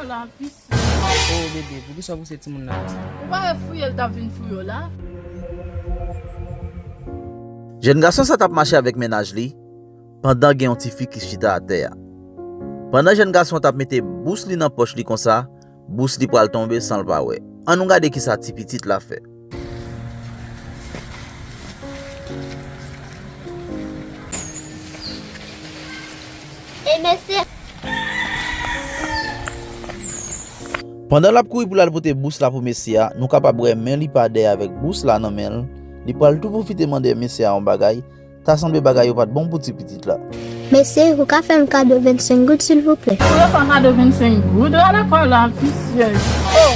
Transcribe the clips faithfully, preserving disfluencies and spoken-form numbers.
Oh, bebe, poukisa w pouse timoun nan konsa? Ou pa wè fouye l t ap vin fouye w la? Jèn gason sa t ap mache avèk mennaj li, pandan gen yon ti fi ki chita atè a. Pandan jèn gason an t ap mete bous li nan pòch li konsa, bous li pral tonbe san l pa wè. Ann nou gade kisa ti pitit la fè. E mesye. Pandan l ap kouri pou l al pote bous la pou mesye a, nou kapab wè men li pa dèyè avèk bous la nan men l. Li pral tou pwofite mande mesye a yon bagay. Ta sanble bagay yo pa t bon pou ti pitit la. Mesye, ou ka fè m kado vennsenk goud, silvouplè? Ou yo fè kado vennsenk goud, ou alèkòl la, visye. Oh!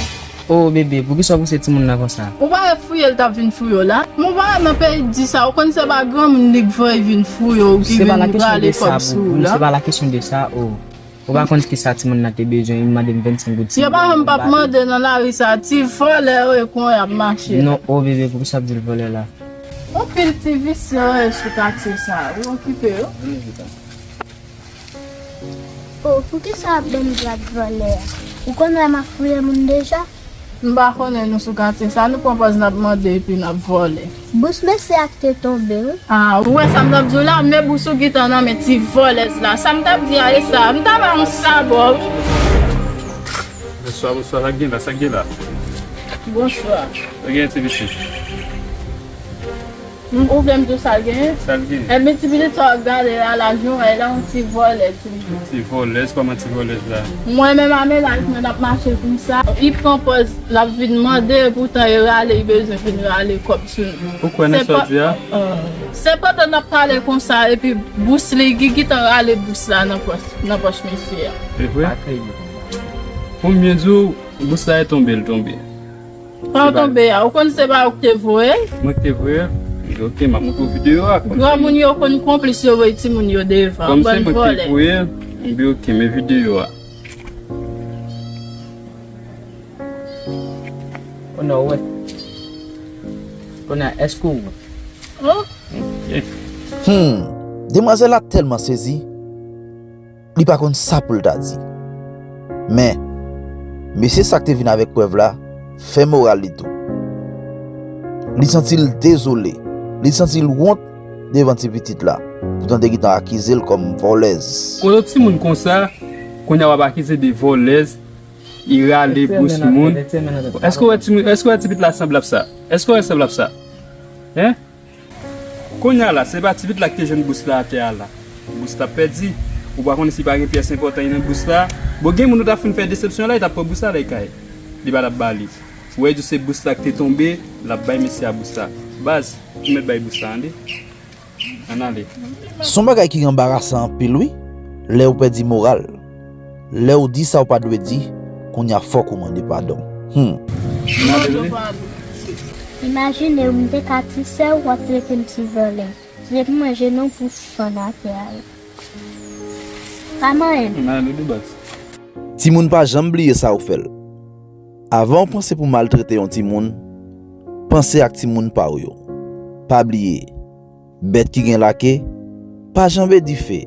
Oh, bebe, poukisa w pouse timoun nan konsa? Ou pa wè fouye l t ap vin fouye w la? Ou pa wè nan peyi di sa, ou konn se pa granmoun li k voye vin fouye w, ki vin rale kòb sou ou la? Se pa la kesyon de sa, oh. Ou pa konn kisa timoun nan te bezwen, li mande m vennsenk goud. Yo pa janm p ap mande nan lari sa, ti vòlè yo ye kounye a y ap mache. Non, oh, bebe, poukisa w ap di l vòlè la? Anpil ti visye yo ye sou katye sa, ou okipe yo. Oh, poukisa w ap ban m dwa vòlè a? Ou konn wè m ap fouye moun deja? M pa konnen nou sou katye sa, nou pran pòz n ap mande epi n ap vòlè. Bous mesye a k te tonbe, wi. Ah, ou wè sa m t ap di w la, men bous ou gentan nan men ti vòlèz la. Sa m t ap di a e sa, m ta ba yon sabò, wi. Bonswa, bonswa, sa k gen la, sa k gen la? Bonswa. Sa k gen ti visye? M, ou vle m di w sa l genyen? Sa l genyen? Ebyen, ti pitit sa w ap gade a la, jan w wè l la, yon ti vòlè, ti pitit. Ti vòlèz, kòman ti vòlèz la? Mwen menm a mennaj mwen n ap mache konsa, li pran pòz l ap vin mande, poutan e rale, li bezwen vin rale kòb sou nou. Ou kwè nan sa w di a? Se pandan n ap pale konsa, epi bous li, li gentan rale bous la nan pòch, nan pòch mesye a. Se vre? Pou m byen di w, bous la e tonbe l tonbe. Sa w tonbe a, ou konn se pa ou ki te voye l? Mwen ki te voye l? Ok, m ap montre w videyo a. Granmoun yo konn konplis, yo voye timoun yo devan, bann vòlè. Kòm se mwen ki te voye l, m di ok, men videyo a. Oh non, wè. Kounye a, èske w wè? Oh. Hmm, demwazèl la tèlman sezi. Li pa konn sa pou l ta di. Men, mesye sa k te vin avèk prèv la, fè moral li tou. Li santi l dezole, li santi l wont devan ti pitit la, poutan te gentan akize l kòm vòlèz. Kote w timoun konsa, kounye a w ap akize de vòlèz, li rale bous moun. Èske w wè timoun, èske w wè ti pitit la sanble ap sa? Èske w wè sanble ap sa? Hein? Kounye a la, se pa ti pitit la ki te jwenn bous la atè a la. Bous la pèdi. Ou pa konnen si pa gen pyès enpòtan ki nan bous la. Bon, gen moun ou ta fin fè desepsyon la, li t ap pran bous la, l al kay. Li pa t ap ba li. Ou wè, di se bous la ki te tonbe, l ap bay mesye a bous la. Baz, ou mèt bay bous la, tande. Ann ale. Se yon bagay ki anbarasan anpil, wi. Lè ou pèdi moral. Lè w di sa w pa dwe di, kounye a fòk ou mande padon. Hmm. Imajine w, m te ka ti sè w, w ap trete m ti vòlè. Se pou manje non pou fann atè a yo. Pa manyen m. Timoun pa janm bliye sa w fè l. Avan w panse pou maltrete yon timoun, panse ak timoun pa w yo. Pa bliye, bèt ki gen lake pa janbe dife.